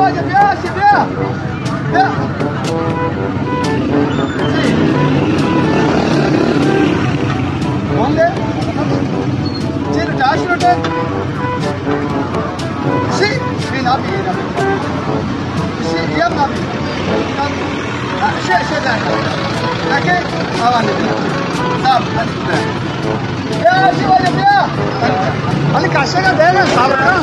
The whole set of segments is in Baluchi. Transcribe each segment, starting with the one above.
بیا، بیا، بیا. بیا. بندے. چیر جاش روٹے. سی، سی نابی، نابی. سی، یا نابی. سی، سی، سی. تاکہ آوان دے. صاحب، بیا، سی واجہ، بیا. علی کاشے کا دے نا، صاحب کا.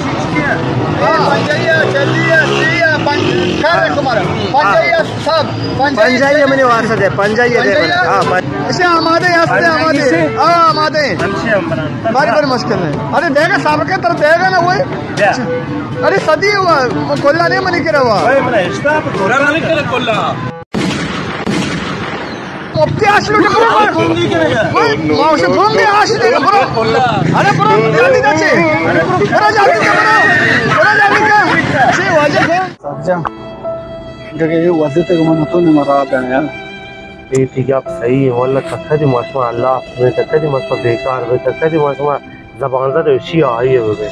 ہاں. پنجائی ہے، چلی ہے، سی ہے، پنج-، کر رکھ مارا. پنجائی ہے. صاحب، پنجائی پنجائی منی واسطہ دے، پنجائی دے. پنجائی؟ ہاں، پن- اسے آمادے ہیں، اسے آمادے. ہاں، آمادے. بڑی، بڑی مشکل ہے. ارے، دے گا صاحب کے طرف دے گا نا وہ. ارے، صدی ہوا، کلا نہیں منی کرا ہوا. مفتی آش لوٹے برو. ما اسے بھونگے آش لے برو. ارے برو، جلدی دا چے. برو جلدی دا برو. برو جلدی دا. چے واجہ. سب جان. دگہ اے وضعیت ءَ گوں من تو نہ مراد آں یار. اے تئی گپ صحیح ہے، واللہ ککدی ما شما اللہ میں ککدی ما شما بیکار بے، ککدی ما شما زبان زد اشی آئی ہے بے.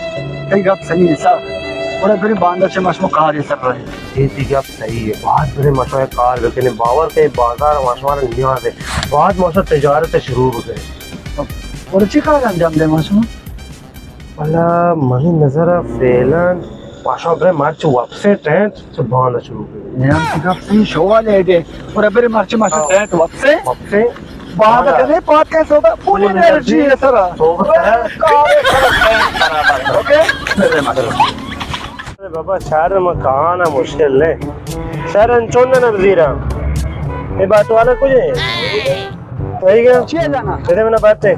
تئی گپ صحیح ہے سر. گڑا برے باندا چہ ما شما کارے سر رہے. اے تئی گپ صحیح ہے، باز برے ما شما کار بکنے، باور کنے بازار ما شما نیاز ہے، باز ما شما تجارت شروع بکنے. گڑا چی کار انجام دے ما شما؟ والا منی نظر ءَ فعلاً پاشا برے مرچ وپسے ٹینٹ چہ باندا شروع بی. نیاں، گپ صحیح، شوال ہے دے. اور برے مرچ مرچ ٹینٹ وپسے. وپسے. باندا کنے پات کے صبح فل انرژی ہے سرا. صبح سرا. اوکے؟ برے مرچ. ارے بابا، شہر میں کہانا مشکل نہیں. شہر انچون نہ بزیرا. اے بات والا کچھ ہے؟ صحیح ہے؟ چیئے جانا؟ ارے منا بات ہے.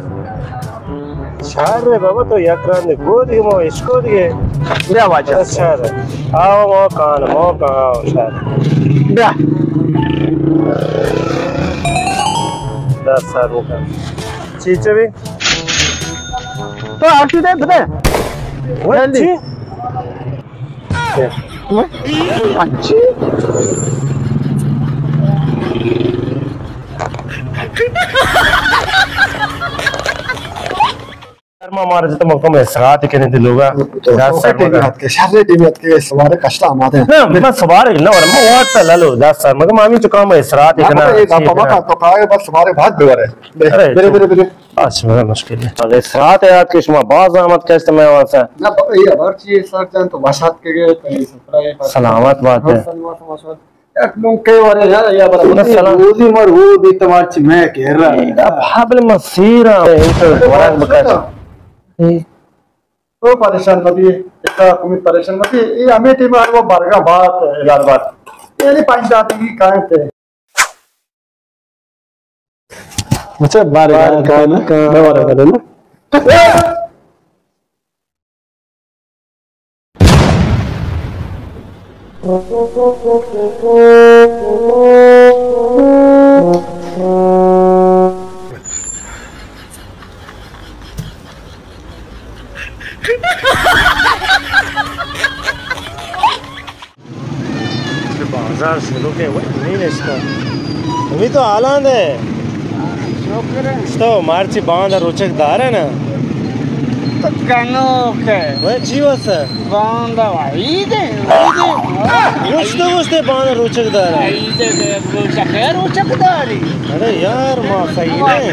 شہر رے بابا، تو یک رند گو دیگه ما اشکو دیگه. بیا واجہ. اچھا رے. آو ما کان، ما کان، آو شہر. بیا. دس سال کا. چیچے بھی؟ تو آشی دے بدے. وہ جلدی. چی؟ پنچی؟ سر ما مارا جتا مکم اسرات کنے تے لوگا. تو دس سر ٹیم مگا. ات کے، شر ٹیم ات کے، سوارے کشتا آمادے. نہ، بس سوارے نہ ور، ما وقت لالو، دس سر مگا مامی چکا ما اسرات کنا. نہ، تو کائے بس سوارے بہت بورے. ارے، برے، تو برے، برے. اچھا، بڑا مشکل ہے. ارے، اسرات یاد کے شما باز زحمت کشت میں واسا. نہ، بابا، یہ ہر چیز سر جان تو بسات کے گئے، تو یہ سفر ہے. سلامت بات ہے. یک نوکے ورے یا، یا برا. السلام. روزی مر وہ دی تمارچی میں کہہ رہا. اے دا بابل مسیرا، انت ورگ بکش. اے. تو پریشان مبی، اتنا کمی پریشان مبی. اے ہمیں ٹیم آر وہ برگا بات ہے، یار بات. یعنی پنج دات کی کائیں تے. اچھا، بارے بارے بارے بارے بارے. بازار شروع کے وہ نہیں نشتا. ہمیں تو حالان دے. شکر ہے. تو مارچی باند روچک دار ہے نا. تو کنو کے. وہ چی واسطہ؟ باند عید ہے، عید ہے. گوشتے گوشتے باند روچک دار ہے. عید ہے، روچک ہے، روچک داری. ارے یار، ما صحیح نہیں.